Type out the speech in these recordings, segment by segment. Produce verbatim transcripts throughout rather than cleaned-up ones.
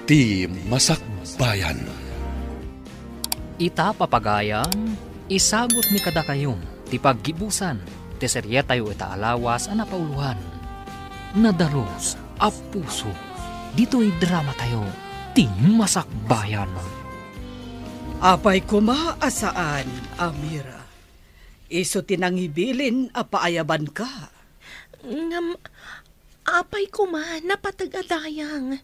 Ti Masakbayan. Ita, papagayam, isagutmi kadakayo ti paggibusan ti serietayo ita a lawas a napauloan, Nadalus a Puso, ditoy dramatayo, Ti Masakbayan. Apay koma a saan, Amira? Isu ti nangibilin a paayabanka. Ngem, apay koma napateg a dayang?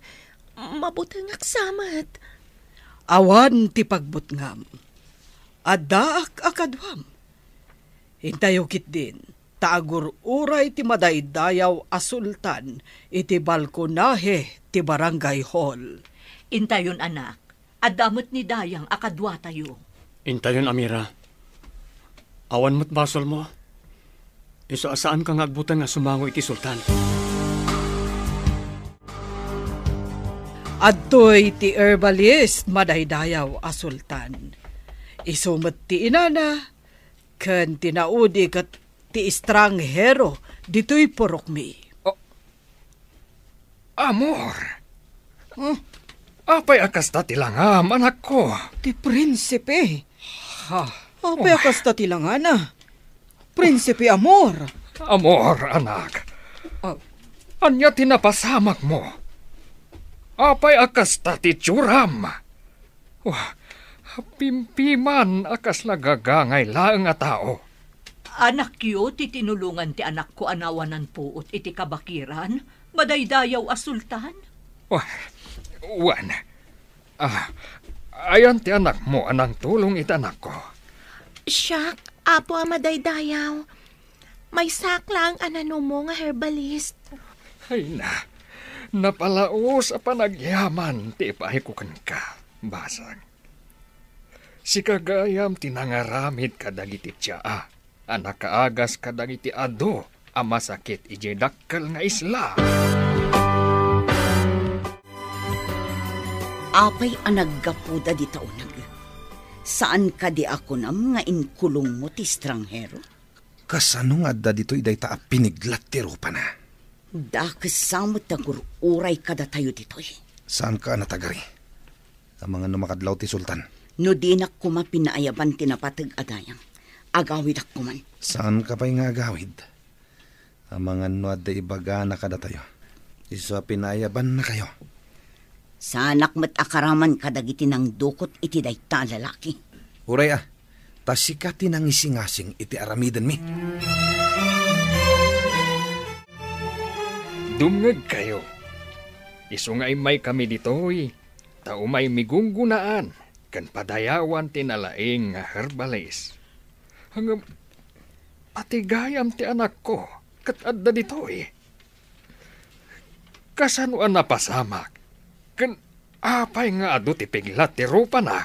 Mabutengak sa met. Awan ti pagbutngam. Addaak a kaduam. Intayo ketdin, ta agur-uray ti madaydayaw a sultan iti balkonahe ti barangay hall. Intayon, anak. Adda met ni Dayang a kaduatayo. Intayon, Amira. Awan met basolmo. Isu a saanka nga agbuteng a sumango iti sultan. Adtoy ti herbalist madaydayaw a sultan. Isu met ti inana ken ti naudi ket ti estranghero ditoy purokmi. Oh, Amor! Hmm? Apay a kasta ti langam, anakko? Ti prinsipe. Ha? Apay a kasta ti langana? Prinsipe Amor. Amor, anak. Ah. Ania ti napasamakmo? Apay a kasta ti itsuram? Wah, pimpiman a kasla gagangay laeng a tao. Anakyo ti tinulongan ti anakko a nawanan puot iti kabakiran, madaydayaw a sultan? Wah, wen. Ah, ayan ti anakmo a nangtulong iti anakko. Siak, Apo a madaydayaw. Maysaak laeng a nanumo nga herbalist. Ay na, napalaos a panagyaman ti ipaayko kenka, basang. Sika gayam ti nangaramid kadagiti tsaa a nakaagas kadagiti adu a masakit idiay dakkel nga isla. Apay a naggapuda dita uneg? Saan kadi a kunam nga inkulongmo ti estranghero? Kasano nga adda ditoy dayta a piniglat ti rupana? Dakes sa met ti agur-uray kadatayo ditoy. Saanka a natagari? Amangan no makadlaw ti sultan. No dinak koma pinaayaban ti napateg a dayang, agawidak koman. Saanka pay nga agawid? Amangan no adda ibagana kadatayo. Isu a pinaayabannakayo. Saanak met a karaman kadagiti nangdukot iti dayta a lalaki. Uray a, ta sika ti nangisingasing iti aramidenmi. Dumngegkayo. Isu nga immaykami ditoy, ta umaymi gunggonaan ken padayawan ti nalaing nga herbalis. Ngem, ati gayam ti anakko ket adda ditoy. Kasano a napasamak? Ken apay nga adu ti piglat ti rupana?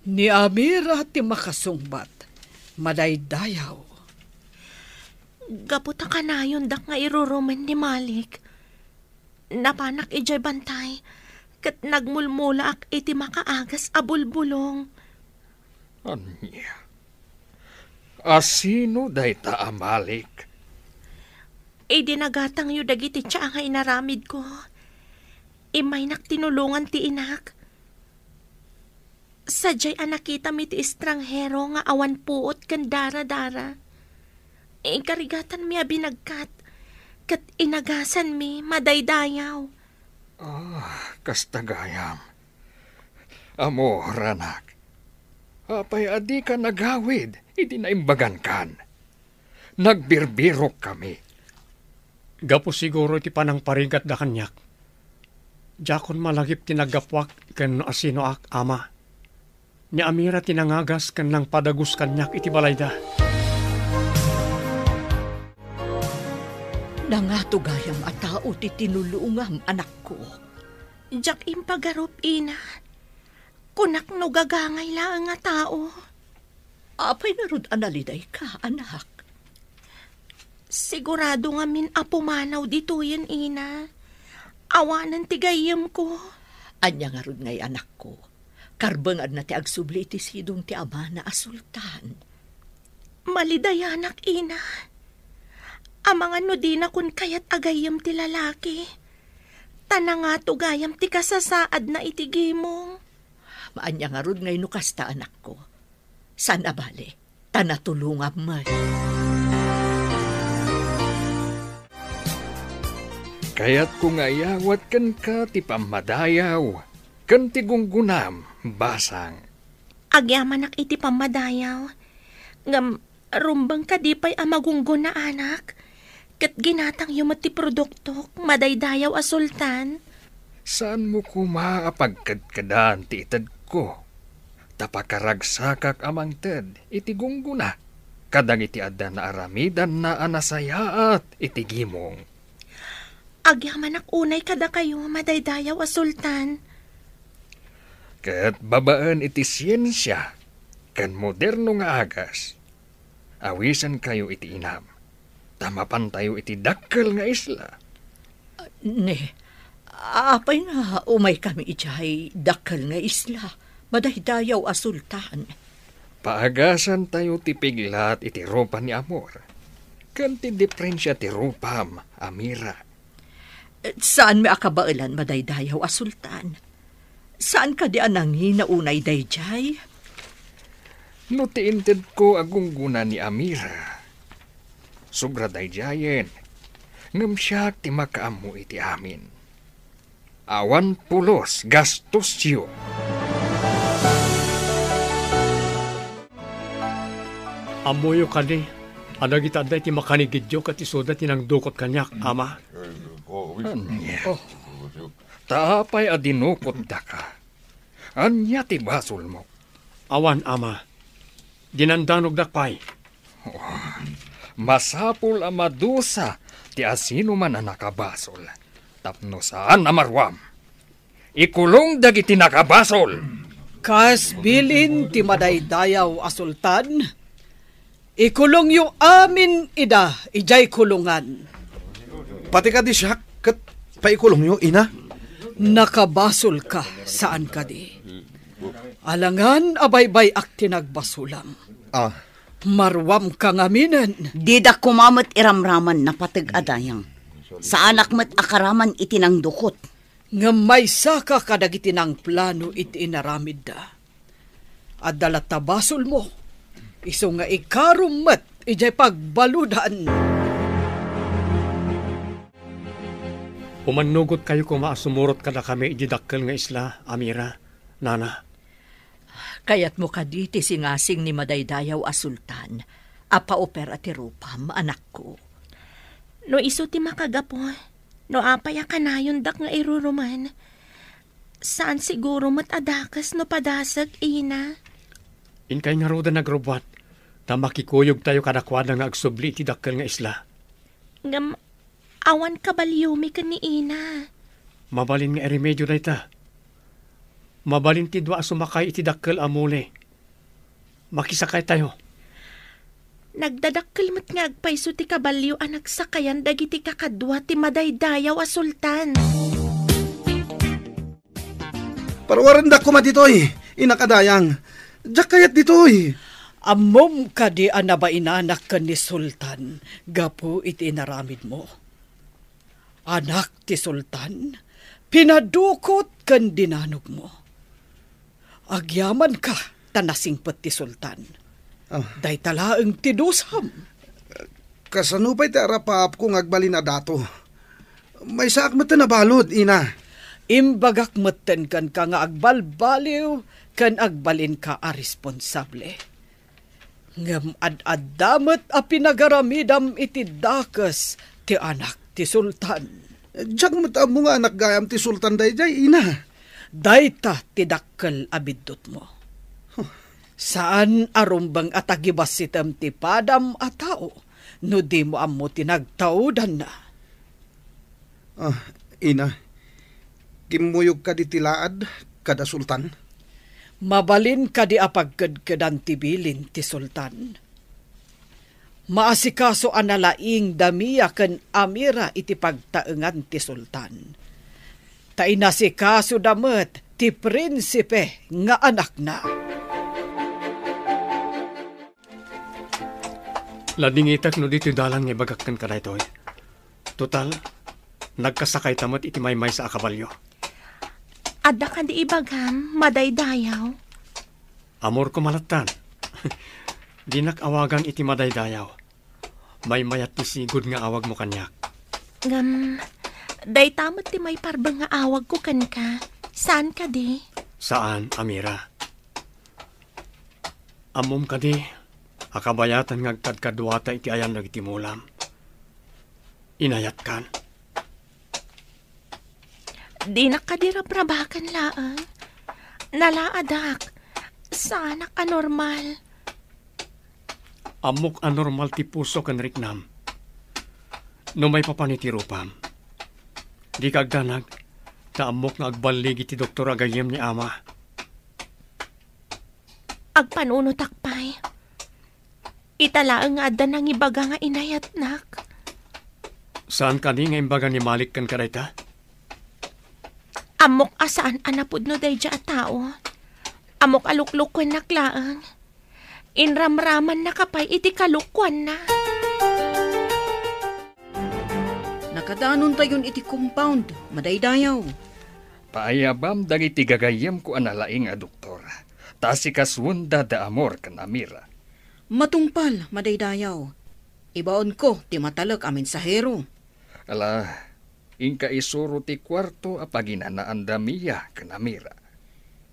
Ni Amira ti makasungbat, madaydayaw. Gapu ta kanayondak nga irurumen ni Malik, napanak idiay bantay ket nagmulmulaak iti makaagas a bulbulong. Ania? A sino dayta a Malik? Idi nagatangyo dagiti tsaa nga inaramidko, immaynak tinulongan ti inak. Sadiay a nakitami ti estranghero nga awan puot ken daradara, inkarigatanmi a binagkat ket inagasanmi madaydayaw. Ah, kasta gayam. Amor, anak, apay a dika nagawid idi naimbagankan? Nagbirbirokami. Gapu siguro iti panangparigatda kaniak. Diakon malagip ti naggapuak ken no asinoak, ama. Ni Amira ti nangagas ken nangpadagus kaniak iti balayda. Nangato gayam a tao ti tinulongam, anakko. Diak impagarup, ina. Kunak no gagangay laeng a tao. Apay ngarud a nalidayka, anak? Sigurado ngamin a pumanaw ditoyen, ina. Awanen ti gayyemko. Ania ngarud ngay, anakko? Karbenganna ti agsubli iti sidong ti amana a sultan. Malidayanak, ina. Amangan no dinakon kayat a gayyem ti lalaki. Ta nangato gayam ti kasasaadna iti gimong. Maania ngarud ngay no kasta, anakko. Saan a bale, ta natulongam met. Kayatko nga iyawat kenka ti pammadayaw ken ti gunggonam, basang. Agyamanak iti pammadayaw. Ngem, rumbeng kadi pay a magunggona, anak? Ket ginatangyo met ti produktok, madaydayaw a sultan. Saanmo koma a pagkedkedan ti itedko, ta pakaragsakak a mangted iti gunggona kadagiti adda naaramidanna a nasayaat iti gimong. Agyamanak unay kadakayo, madaydayaw a sultan. Ket babaen iti siensia ken moderno nga agas, awisenkayo iti inam, ta mapantayo iti dakkel nga isla. Ne, apay nga umaykami idiay dakkel nga isla, madaydayaw a sultan? Paagasantayo ti piglat iti rupa ni Amor, ken ti diprensia ti rupam, Amira. Saanmi a kabaelan, madaydayaw a sultan? Saan kadi a nangina unay daydiay? No ti intedko a gunggona ni Amira, sobra daydiayen, ngem siak ti makaammo iti amin. Awan pulos gastosyo. Ammoyo kadi a dagita adda iti makanigidyo ket isuda ti nangdukot kaniak, ama? Ania? Ta apay a dinukotdaka? Ania ti basolmo? Awan, ama. Dinandanogdak pay. Masapul a madusa ti asinoman a nakabasol, tapno saan a maruam. Ikulong dagiti nakabasol. Kas bilin ti madaydayaw a sultan, ikulongyo amin ida idiay kulongan. Pati kadi siak ket paikulongyo, ina? Nakabasolka, saan kadi? Alangan a baybay-ak ti nagbasolam. Ah. Maruamka ngaminen. Dida koma met iramraman napateg a dayang. Saanak met a karaman iti nangdukot. Ngem maysaka kadagiti nangplano iti inaramidda. Adda latta basolmo, isu nga ikarom met idiay pagbaludan. Umannugotkayo koma a sumurot kadakami idiay dakkel nga isla, Amira, nana. Kayatmo kadi ti singasing ni madaydayaw a sultan a paupera ti rupam, anakko? No isu ti makagapu, no apay a kanayondak nga irurumen, saan siguro met a dakes no padasek, ina. Inkay ngaruden agrubbuat, ta makikuyogtayo kadakuada nga agsubli iti dakkel nga isla. Ngem awan kabaliomi ken ni ina. Mabalin nga iremedio dayta. Mabalin ti dua a sumakay iti dakkel a muli. Makisakaytayo. Nagdadakkel met nga agpayso ti kabalio a nagsakayan dagiti kakadua ti madaydayaw a sultan. Paruarendak koma ditoy, inak a dayang. Diak kayat ditoy. Ammom kadi a nabainanak ken ni Sultan gapu iti inaramidmo? Anak ti Sultan, pinadukot ken dinanogmo. Agyamanka ta nasingpet ti Sultan. Ah. Dayta laeng ti dusam. Kasano pay ti arapaapko nga agbalin a dato? Maysaak met a nabalud, ina. Imbagak metten kenka nga agbalbaliw ken agbalinka a responsable. Ngem ad-adda met a pinagaramidam iti dakes ti anak ti sultan. Diak met ammo nga anak gayam ti sultan daydiay, ina. Dayta ti dakkel a biddutmo. Huh. Saan a rumbeng a tagibassitem ti padam a tao no dimo ammo ti nagtaudanna. Ah, ina, kimmuyog kadi ti laad kada sultan? Mabalin kadi a pagkedkedan ti bilin ti sultan? Maasikaso a nalaing da Mia ken Amira iti pagtaengan ti sultan. Ta inasikasoda met ti prinsipe nga anakna. Ladingitek no ditoy dalan nga ibagak kenka daytoy. Total, Nagkasakayta met iti maymaysa a kabalio. Adda kadi ibagam, madaydayaw? Amor ko malattan. Dinak awagan iti madaydayaw. Maymayat ti sigud nga awagmo kaniak. Ngem, dayta met ti maiparbeng nga awagko kenka. Saan kadi? Saan, Amira. Ammom kadi a kabayatan nga agkadkaduata iti ayan dagiti mulam. Inayatkan. Dinak kadi rabrabakan laeng. Nalaadak. Saanak a normal. Ammok a normal ti puso ken riknam. No maipapan iti rupam, dika agdanag, ta ammok nga agballigi ti doktor a gayyem ni ama. Agpanunotak pay. Ita laeng nga adda nangibaga nga inayatnak. Saan kadi nga imbaga ni Malik kenka dayta? Ammok a saan a napudno daydiay a tao. Ammok a luklukuennak laeng. Inramramannaka pay iti kalokuanna. Nakadanontayon iti compound, madaydayaw. Paayabam dagiti gagayyemko a nalaing a doktor, ta asikasuenda da Amor ken Amira. Matungpal, madaydayaw. Ibaonko ti matalek a mensahero. Ala, inka isuro ti kuarto a paginanaanda Mia ken Amira.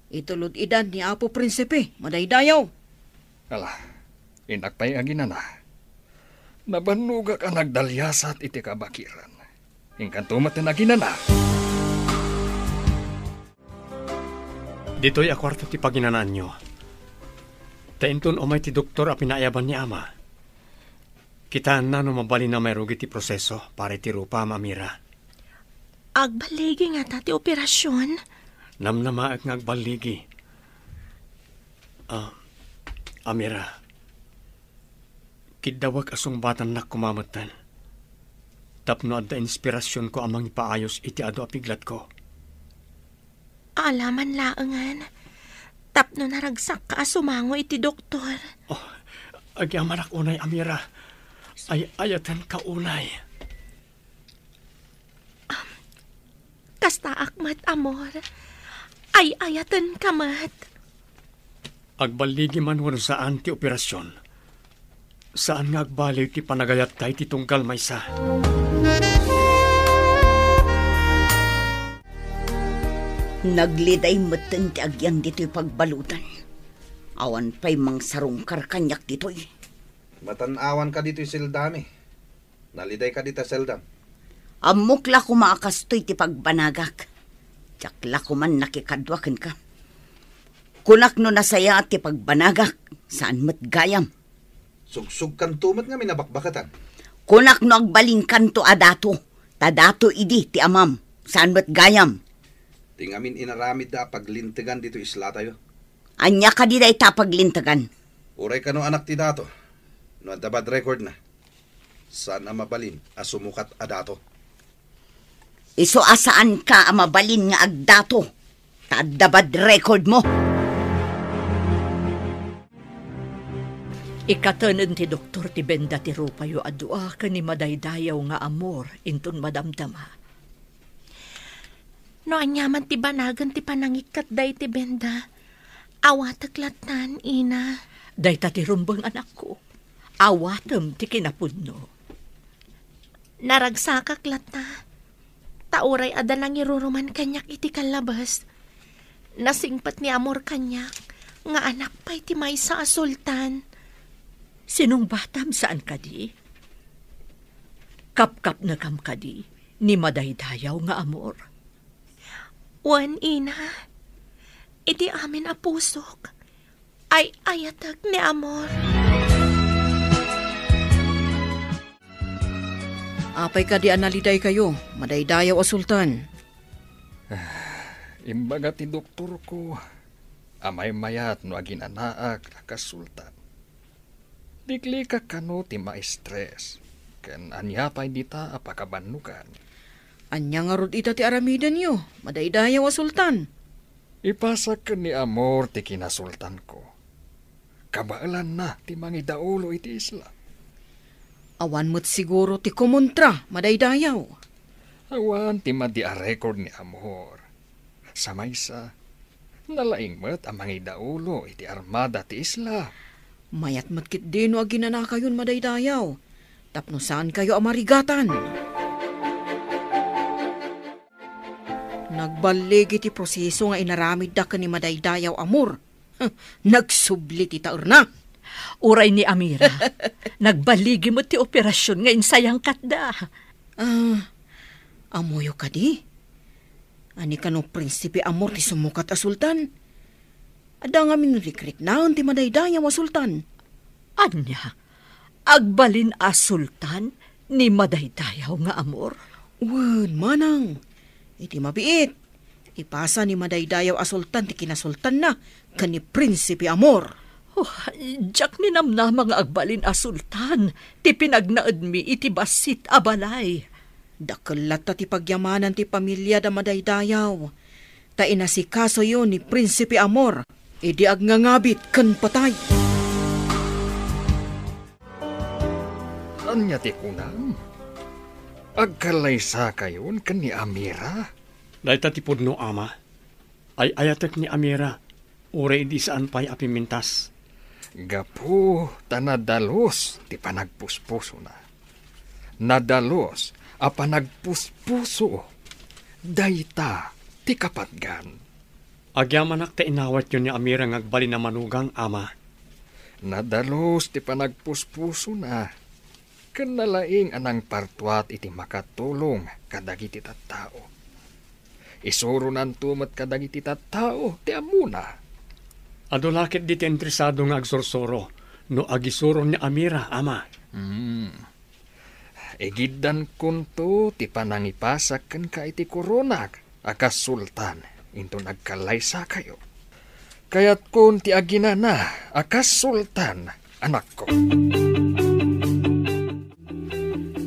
Itulod idan ni Apo Prinsipe, madaydayaw. Ala, innak pay aginana. Nabannogak a nagdaliasat iti kabakiran. Inkanto met ti naginana. Ditoy a kuarto ti paginanaanyo. Ta inton umay ti doktor a pinaayaban ni ama, kitaenna no mabalin a mairugi ti proseso para iti rupam, Amira. Agballigi ngata ti operasion? Namnamaek nga agballigi. Ah, Amira, kiddawek a sungbatannak koma metten tapno adda inspirasionko a mangipaayos iti adu a piglatko. Alaman laengen tapno naragsakka a sumango iti doktor. Oh, agyamanak unay, Amira. Ay-ayatenka unay. Kastaak met, Amor. Ay-ayatenka met. Agballigi man wenno saan ti operasion, saan nga agbaliw ti panagayatta iti tunggal maysa. Nagliday metten ti agyan ditoy pagbaludan. Awan pay mangsarungkar kaniak ditoy. Matan-awanka ditoy seldami. Nalidayka dita seldam. Ammok la koma a kastoy ti pagbanagak. Diak la koman nakikadua kenka. Kunak no nasayaat ti pagbanagak, saan met gayam. Sugsugkanto met ngamin a bakbakatan. Kunak no agbalinkanto a dato, ta dato idi ti amam, saan met gayam. Ti ngamin inaramidda a paglintegan ditoy islatayo. Ania kadi dayta a paglintegan? Uray kano anak ti dato, no adda bad recordna, saan a mabalin a sumukat a dato. Isu a saanka a mabalin nga agdato, ta adda bad recordmo. Ikatenen ti doktor ti benda ti rupayo a dua ken ni madaydayaw nga Amor inton madamdama. No ania man ti banagen ti panangikkat daydi benda, awatek lattan, Ina. Dayta ti rumbeng, anakko. Awatem ti kinapudno. Naragsakak latta, ta uray adda nangiruruman kaniak iti kallabas, nasingpet ni Amor kaniak nga anak pay ti maysa a sultan. Sinungbatam, saan kadi? Kapkapnekam kadi ni madaydayaw nga Amor? Wen, Ina, iti amin a pusok, ay-ayatek ni Amor. Apay kadi a nalidaykayo, madaydayaw a sultan? Imbaga ti doktorko a maymayat no aginanaak a kasultan. Liklikak kano ti ma-stress, ken ania pay dita a pakabannogan. Ania ngarud ita ti aramidenyo, madaydayaw a sultan? Ipasak ken ni Amor ti kinasultanko. Kabaelanna ti mangidaulo iti isla. Awan met siguro ti kumontra, madaydayaw. Awan ti madi a record ni Amor. Sa maysa, nalaing met a mangidaulo iti armada ti isla. Mayat met ketdi no aginanakayon madaydayaw, tapno saankayo a marigatan. Nagballigi ti proseso nga inaramidda ken ni Madaydayaw Amor. Nagsubli ti taerna. Uray ni Amira, nagballigi met ti operasion nga insayangkatda. Ah, ammoyo kadi? Ania kano Prinsipe Amor ti sumukat a sultan? Adda ngamin rikriknaen ti madaydayaw a sultan. Ania? Agbalin a sultan ni madaydayaw nga Amor? Wen, manang. Iti mabiit, ipasa ni madaydayaw a sultan ti kinasultanna ken ni Prinsipe Amor. Oh, diak ninamnama nga agbalin a sultan ti pinagnaedmi iti bassit a balay. Dakkel latta ti pagyamanan ti pamilia da madaydayaw, ta inasikasoyo ni Prinsipe Amor idi agngangabit ken patay. Ania ti kunam? Agkallaysakayon ken ni Amira? Dayta ti pudno, ama. Ay-ayatek ni Amira, uray idi saan pay a pimmintas. Gapu ta nadalus ti panagpuspusona. Nadalus a panagpuspuso. Dayta ti kapatgan. Agyamanak ta inawatyo ni Amira nga agbalin a manugang, ama. Nadalus ti panagpuspusona, ken nalaing a nangpartuat iti makatulong kadagiti tattao. Isuronanto met kadagiti tattao ti ammona. Adu la ketdi ti interesado nga agsursuro no agisuro ni Amira, ama. Hmm. Igiddankonto ti panangipasak kenka iti koronak a kas sultan inton agkallaysakayo. Kayatkon ti aginana a kas sultan, anakko.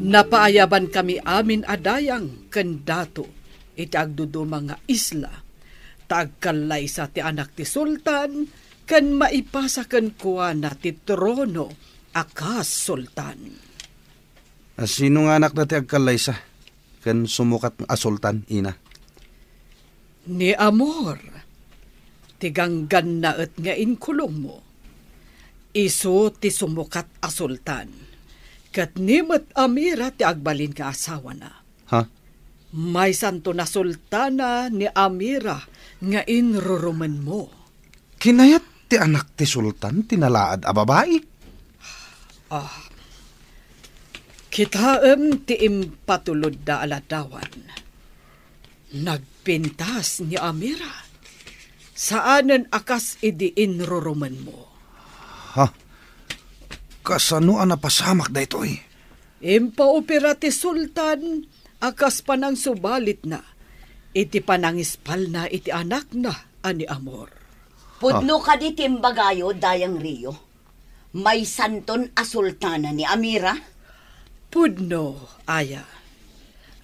Napaayabankami amin a dayang ken dato iti agduduma nga isla, ta agkallaysa ti anak ti sultan ken maipasa kenkuana ti trono a kas sultan. A sino nga anakda ti agkallaysa ken sumukat a sultan, ina? Ni Amor, ti ganggannaet nga inkulongmo. Isu ti sumukat a sultan, ket ni met Amira ti agbalin nga asawana. Ha? Maysanton a sultana ni Amira nga inrurumenmo. Kinayat ti anak ti sultan ti nalaad a babai? Ah, kitaem ti impatulodda a ladawan. Nagpintas ni Amira. Saanen a kas idi inrurumenmo. Ha? Kasano a napasamak daytoy? Impaopera ti sultan a kas panangsubalit na iti panangispalna iti anakna a ni Amor. Pudno kadi ti imbagayo, Dayang Rio? Maysanton a sultana ni Amira? Pudno, aya.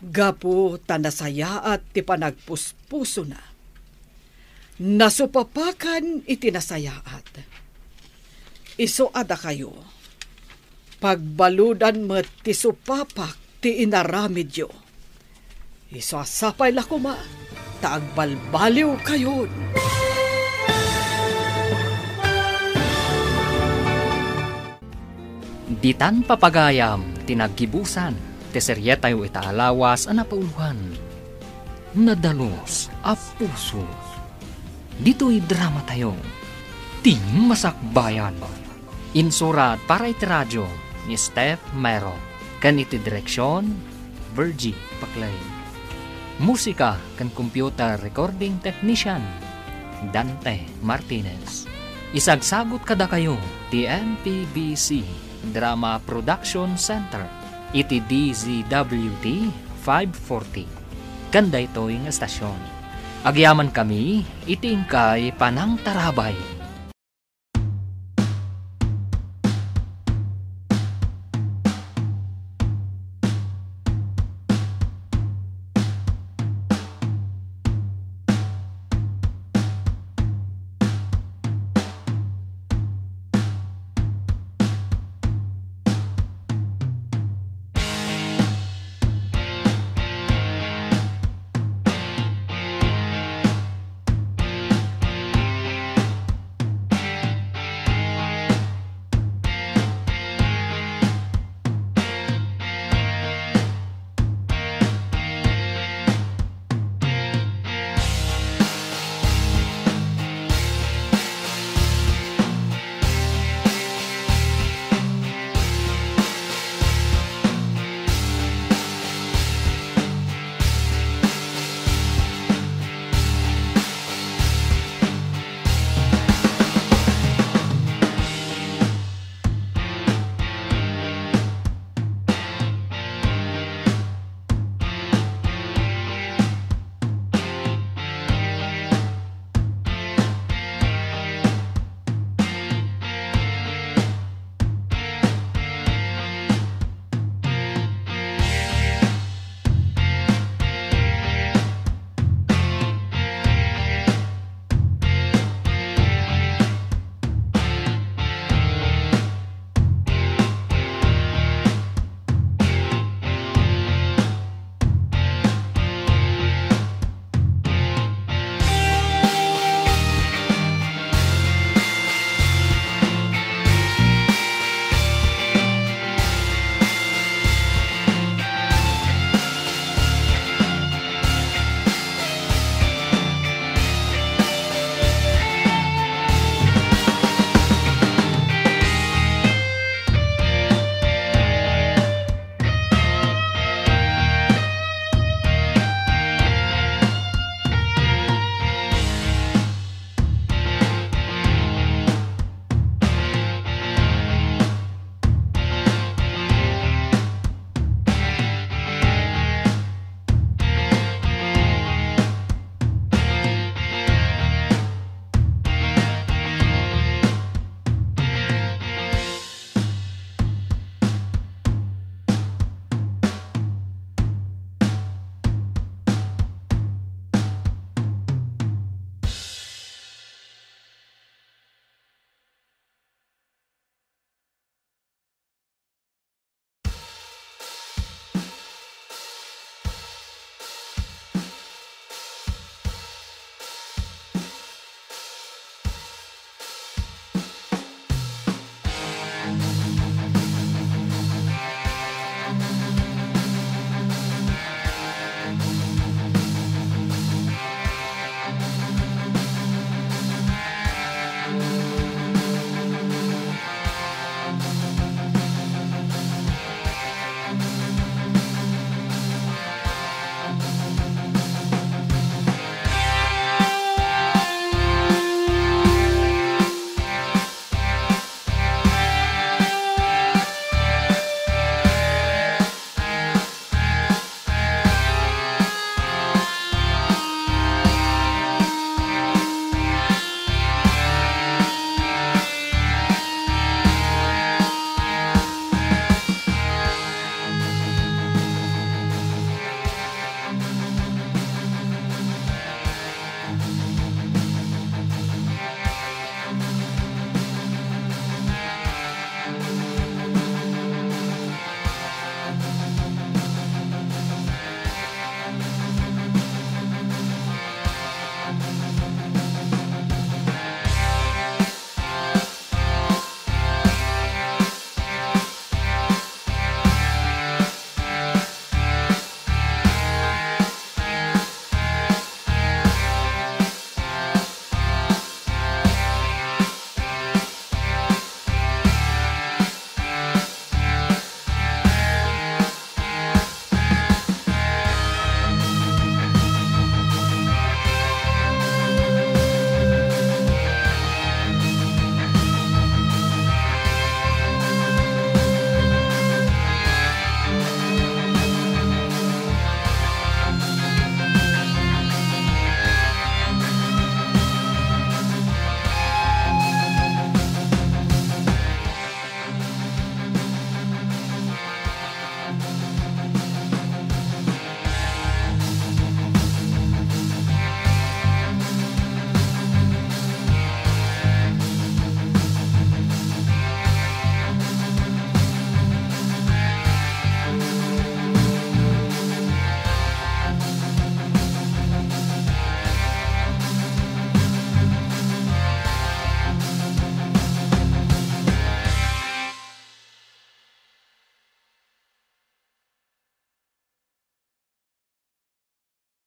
Gapu ta nasayaat ti panagpuspusona. Nasupapakan iti nasayaat. Isu a dakayo, pagbaludan met ti supapak ti inaramidyo. Isu a sapay la koma ta agbalbaliwkayon. Ditan papagayam ti naggibusan ti serietayo ita a lawas a napauloan, Nadalus a Puso. Ditoy dramatayo, Ti Masakbayan. Insurat para iti radio ni Steph Mero, ken iti direksion, Virgie Paclay. Musika ken computer recording technician, Dante Martinez. Isagsagut kadakayo ti M P B C Drama Production Center iti D Z W T five forty. Ken daytoy nga estasion, agyamankami iti inkay panangtarabay.